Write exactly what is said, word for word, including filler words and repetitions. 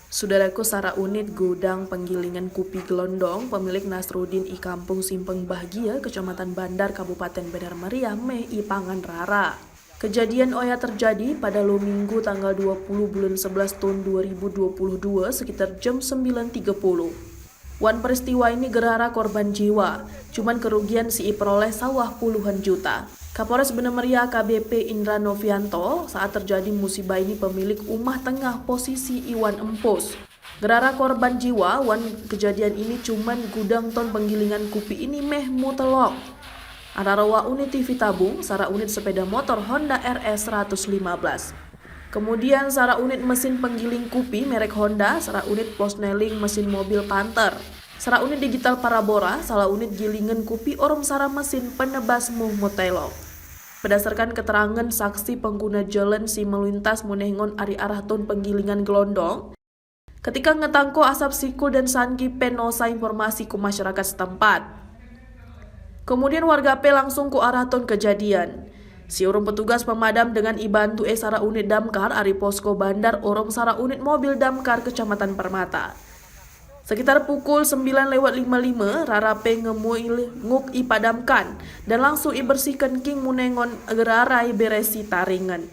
Sudaraku, sara unit gudang penggilingan kupi gelondong pemilik Nasrudin i Kampung Simpang Bahgia, Kecamatan Bandar, Kabupaten Bandar Meriah, meh ipangan rara. Kejadian oya terjadi pada lo Minggu tanggal dua puluh bulan sebelas tahun dua ribu dua puluh dua sekitar jam sembilan tiga puluh. Wan peristiwa ini gerara korban jiwa, cuman kerugian si iperoleh sawah puluhan juta. Kapolres Bandar Meriah A K B P Indra Novianto, saat terjadi musibah ini pemilik umah tengah posisi iwan empus. Gerara korban jiwa wan kejadian ini cuman gudang ton penggilingan kupi ini meh mutelok. Antara wa unit T V tabung, sara unit sepeda motor Honda R S seratus lima belas. Kemudian sara unit mesin penggiling kupi merek Honda, sara unit posneling mesin mobil Panther, sara unit digital parabora, sara unit gilingan kupi orong sara mesin penebas muh mutelok. Berdasarkan keterangan saksi pengguna jalan si melintas munengon ari arah ton penggilingan gelondong, ketika ngetangko asap sikul dan sanggi penosa informasi ku masyarakat setempat. Kemudian warga pe langsung ku arah ton kejadian. Si urung petugas pemadam dengan ibantu e sara unit damkar ari posko bandar orong sara unit mobil damkar Kecamatan Permata. Sekitar pukul sembilan lewat lima lima, rara pe ngemuil nguk ipadamkan dan langsung ibersihkan king munengon gerarai beresi taringen.